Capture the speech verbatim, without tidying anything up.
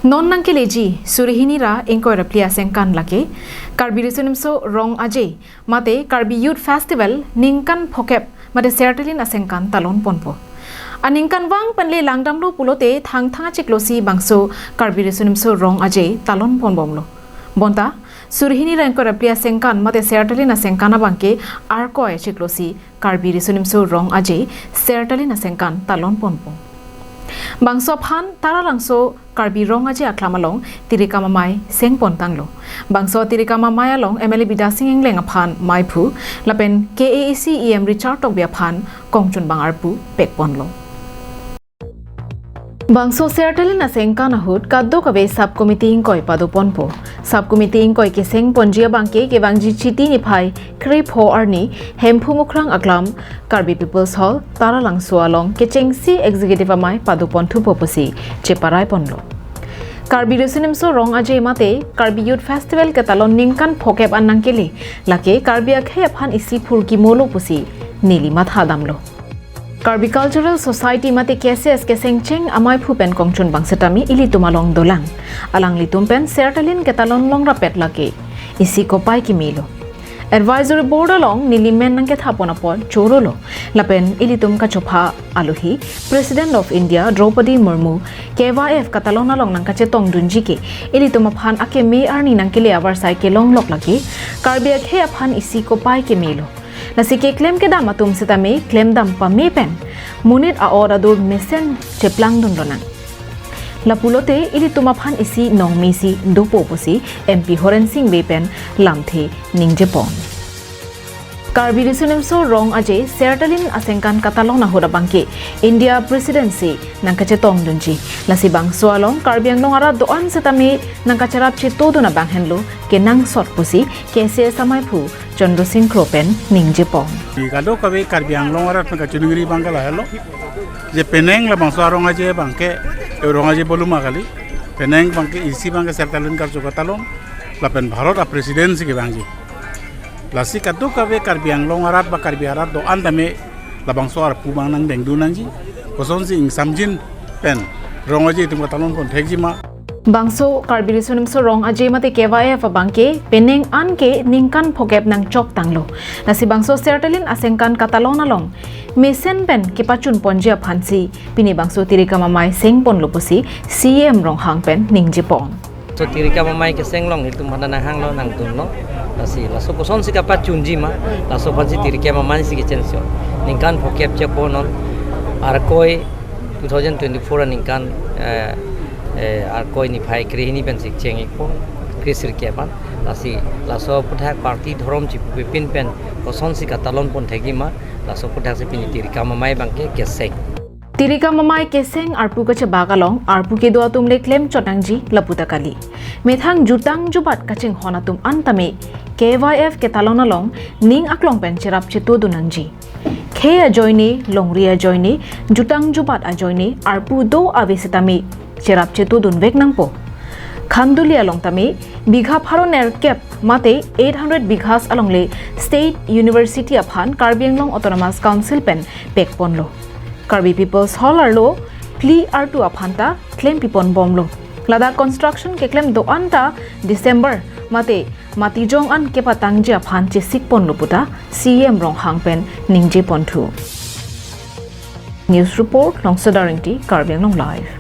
Non nangkeleji suri hini ra ingkoi ra phli asengkan lake Karbi Riso Nimso Rong Aje mate Karbi Youth Festival ningkan phokep mate sertalin asengkan talon ponpo. Aningkanvang pen le langdamlo pulote Thangthang achiklo si bangso Karbi Riso Nimso Rong Aje talon ponbomlo. Bonta suri hini ra ingkoi ra phli asengkan mate sertalin asengkan abangke Arkoi achiklo si Karbi Riso Nimso Rong Aje sertalin asengkan talon ponpo. Bangso aphan Taralangso Karbi Rong Aje aklam along tirikam amei seng pontanglo. Bangso tirikam amei along M L A Bidya Sing Engleng aphan meiphu lapen K A A C E M Richard Tokbi aphan kongchunbang arpu pekponlo. Bangso sertalin asengkan ahut kadokave sub committee ingkoi padoponpo. Sub committee ingkoi keseng ponji abangke kevangji Chiti niphai krepho arni Hemphu Mukrang aklam Karbi People's Hall, Taralangso along kechengsi executive amei padoponthupo pusi cheparaiponlo. Karbi Riso Nimso Rong Aje mate Karbi Youth Festival ketalon ningkan phokep an nangkele lake Karbi akhei aphan isi phurkimolo pusi neli mathadamlo. Karbi Cultural Society mate K C S kesengcheng ameiphu pen kongchunbang setame ilitum along dolang. Alanglitum pen sertalin ketalon longrapet lake isi kopai kimilo. Advisory Board along neli men nangkethapon apot chorolo. Lapen ilitum kachopha alohi President of India Draupadi Murmu K Y F katalon along nangkachetongdunji ke ilitum aphan akeme arni nangkele avarsai kelonglok lake Karbi akhei aphan isi kopai kimilo. Lasi keklem kedam atum setame klemdam pame pen monit a-or adur mesen cheplangdun lonang. Lapulote ilitum aphan isi nongmesi dopo pusi M P Horen Sing Bey pen lamthe ningjepon. Karbi Riso Nimso Rong Aje sertalin asengkan katalon ahut abangke India Presidency nangkachetongdunji. Lasi bangso along Karbi Anglong arat do-an setame nangkacherap chetodun abang henlo kenangsot pusi K C S ameiphu Chandra Sing Kro pen ningjepon. Kadokave Karbi Anglong arat pen kachiningri abangke lahelo. Je penang labangso arong aje abangke, arong aje boluma kali. Penang abangke isi abangke sertalin karcho katalon. Lapen Bharat a-Presidency kevangji. Lasi kadokave Karbi Anglong arat ba Karbi arat do-an tame labangso arpu abang nangdengdun nangji. Kosonsi ingsamjin pen rong aje itum katalon ponthekjima. Bangso Karbi Riso Nimso Rong Aje mate K Y F abangke penang an ke ningkan phokep nangchoktanglo. Lasi bangso sertalin asengkan katalon along mesen pen kepachunponji aphansi pini bangso tirikam amei sengponlo pusi C E M Ronghang pen ningjepon. So tirikam amei keseng along itum aphan nanghanglo nangdunlo. Lasi laso kosonsi kapachunjima, laso aphansi tirikam amei si kechensio. Ningkan phokep cheponon, Arkoi two thousand twenty-four aningkan, eh, eh, Arkoi niphai krehini pensi cheng-ikpo, kresirkep an. Lasi laso aphuthak party dhorom chipupepin pen kosonsi katalon ponthekjima, laso aphuthak si pini tirikam amei abangke keseng. Tirikam amei keseng arpu kachebak along arpu kedo atum le klemchot nangji lapu ta kali. Methang jutang jubat kachinghon atum an tame K Y F ketalon along ning aklong pen cherap chetodun nangji. Khei ajoine, longri ajoine, jutang jubat ajoine, arpu do ave setame cherap chetodunvek nangpo. Khanduli along tame bigha pharo nerkep mate eight hundred bighas along le State University aphan Karbi Anglong Autonomous Council pen pekponlo. Karbi People's Hall arlo phli artu aphan ta klempiponbomlo. Ladak construction keklem do-an ta December mate matijong an kepatangji aphan chesikponlo puta C E M Ronghang pen ningjeponthu. News report, Longsedar Ingti, Karbi Anglong Live.